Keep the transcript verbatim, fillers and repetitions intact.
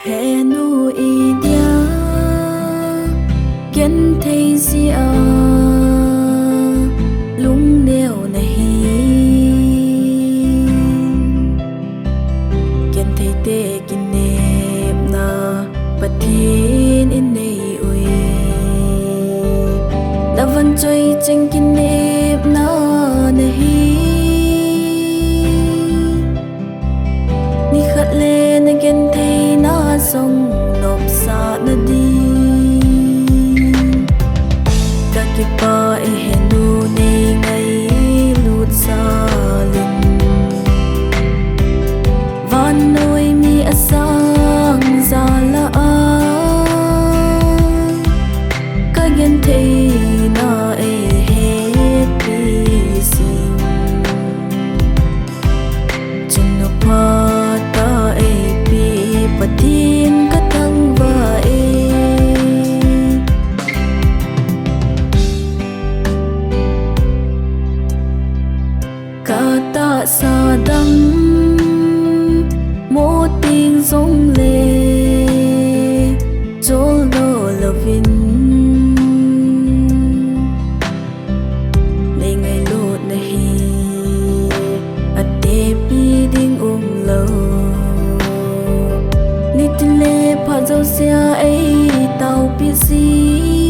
Henu, idia genthei jeh a lungneo nahi? Genthei te kinepna Pathen in nei ui. Na vahchoi cheng kinepna nahi. Nikhat le na gentheina jong nopsahna ding. Ka kipah e Henu, nei ngailut jal in. Vannoi mi asang jal a, ka gentheina eihetpi jing. Chungnung phatah eipe Pathen ka thangvah e. Ka tahsa dammo teng jongle choldo louvin nei ngailutna hi atepi ding umlou. Nitin le phat jousea eitaopi jing.